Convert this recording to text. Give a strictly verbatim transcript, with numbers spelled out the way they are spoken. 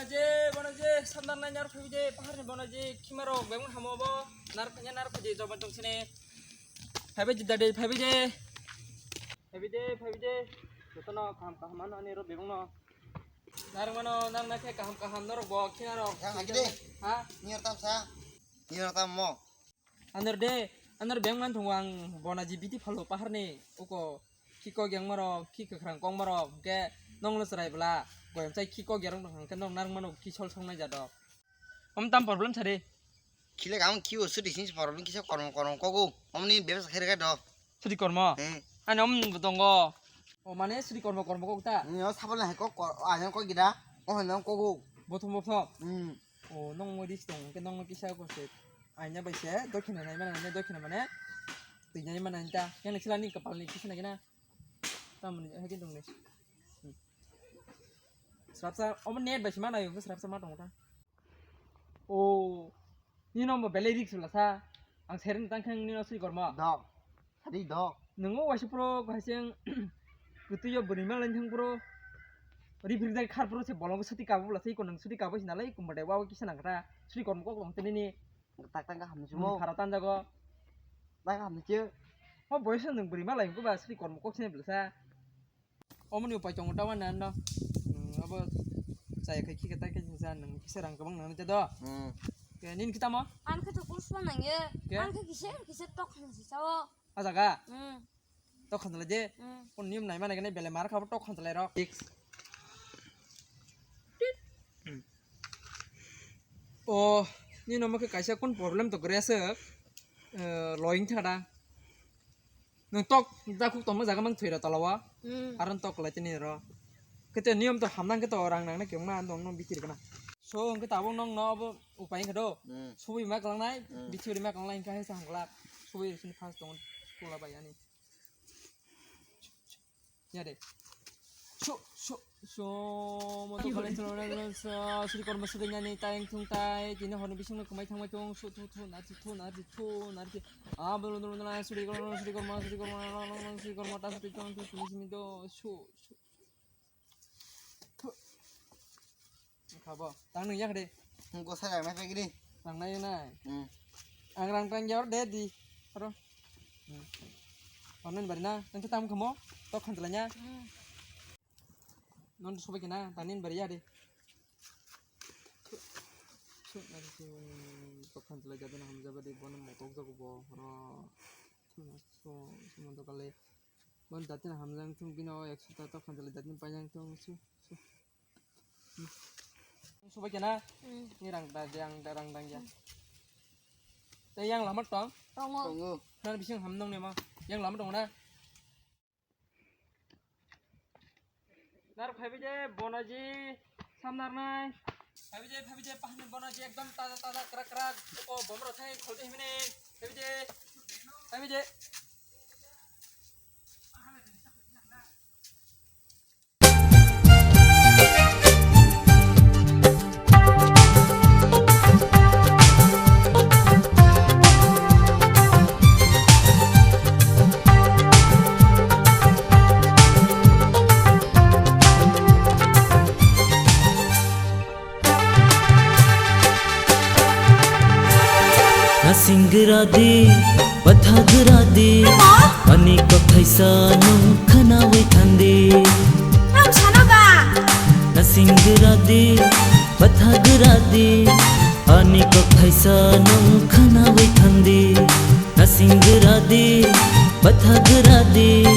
Je, bono je, samdar nai nar phabi je, pahar ni bono je, khima rok bebang hamo bo, nar phanya nar phaji joba tong sini. Phabi je dade, phabi je. Phabi je, phabi je. Jotono kaham kaham ano ani rok bebang no. Nar mano, nar na khe kaham kaham norok bo, khina rok. Yang agi de. Ha? Niyar tam sa. Niyar tam mo. Anor de, anor beng man thung ang bona ji biti phalo pahar ni uko khi kok yang maro, khi kwkhrang kong maro, hwnkhe nong no chwrai bwla, goyam chai khi kok yarong nong hwnkhe nong nang mano khi sol song nai jado. Om tam problem sari. Khile ang khi o sudi sing problem kisa kormo kormo kogo. Om ni bebsa khere ga do. Sudi kormo. Hmm. Ani om tongo. O mane sudi kormo kormo kok ta. Ni o sabol hai kok kor, ayan kok gida. O hon nong kogo. Bothom bothom. Hmm. O nong mo dis tong ke nong kisa ko se. Aina bai se dokhina nai mana nai dokhina mane. Twi nai mana ta. Yang sila ni kapal ni kisa na gina. Tamoni hai ke dong ni. Hmm. Srapsa omo net bai se mana yo srapsa ma tong ta. O ni nombo belai risk la sa. Ang seren tang khang ni no sui korma. Dok. Sadi dok. Nungo waisa pro haiseng kutuyo bwrwi ma lain thang pro. Ri phir jai khar pro se bolong suti kabo bla sei konang suti kabo sina lai kumba dai wa kisa nang kata. Sui korma kok long tene ni. Tak tak ham simo. Khara tan jago. Tak ham ni che. Ho boyos nung bwrwi ma lai ko ba sui korma kok sini bla sa. Omoni upai tongo ta wana no. Hmm, abo chaya khai khika ta khai sa nang kisa rang kabang nang te do. Hmm. Ke nin kita mo? Ang khe to kuswa nang ye. Ke? Ang khe kise kise tok khan si sao. A jaga? Hmm. Tok khan la je. Hmm. Kon nim nai mane kene bele mar khabo tok khan lai rok. Fix. O, ni no mo khe kaisa kon problem to gre se. Eh, loing thada. Nang tok, da khuk tongma jaga mang thwira talawa. Hmm. Aron tok lai tini ro. Kete niyom to hamnang kete orang nang na kyung ma andong no bikir kana. So, hwnkhe tabuk nong no abo upai wngkha do. Hmm. Subui ma klang nai, hmm, bikir ma klang nai, hwnkhe hai sa hangla. Subui sini fast tong, tula bai ani. Ya de. Su, su, su, mo to kale chalo na, chalo, su, suri kormo suri nani, tai ang thung tai, tini horni bising no kumai thangmai thung, su, thu, thu, na, thu, thu, na, thu, na, thu, ah, bolo, bolo, bolo, suri kormo, suri kormo, suri kormo, suri kormo, ta suri kormo, suri kormo, ta suri kormo, suri kormo, su, su. Thu. Khabo, tang nung yak de. Hum, ko saya mai pegri. Tang nai nai. Hmm. Ang rang tang yor de di. Aro. Hmm. Online bari na, nang tam khamo, tok khan tlanya. Hmm. Non sobai kena, tang nin bari ya de. Su, su, nari su, tok khan tlai jadu na ham jaba de, bono motok jago bo, aro. Su, su, su, motok kale. Bon, datin hamjang thung bino ekso ta tok khanjali datin paijang thung su, su. Subai kena? Hmm. Ni rang da, yang da, rang dang ya. Hmm. Tei yang lama tong? Tongo. Tongo. Nan bising ham nong ne ma? Yang lama tong na? Nar phaibi je bonaji samnar nai. Phaibi je, phaibi je, pahni bonaji ekdom taja, taja, krak, krak. O, bomro thai, kholte himine. Phaibi je, phaibi je. Nasingradi, pathagradi, ani kothaisa nung khanawi thandi. Ang sana ba? Nasingradi, pathagradi, ani kothaisa nung khanawi thandi. Nasingradi, pathagradi,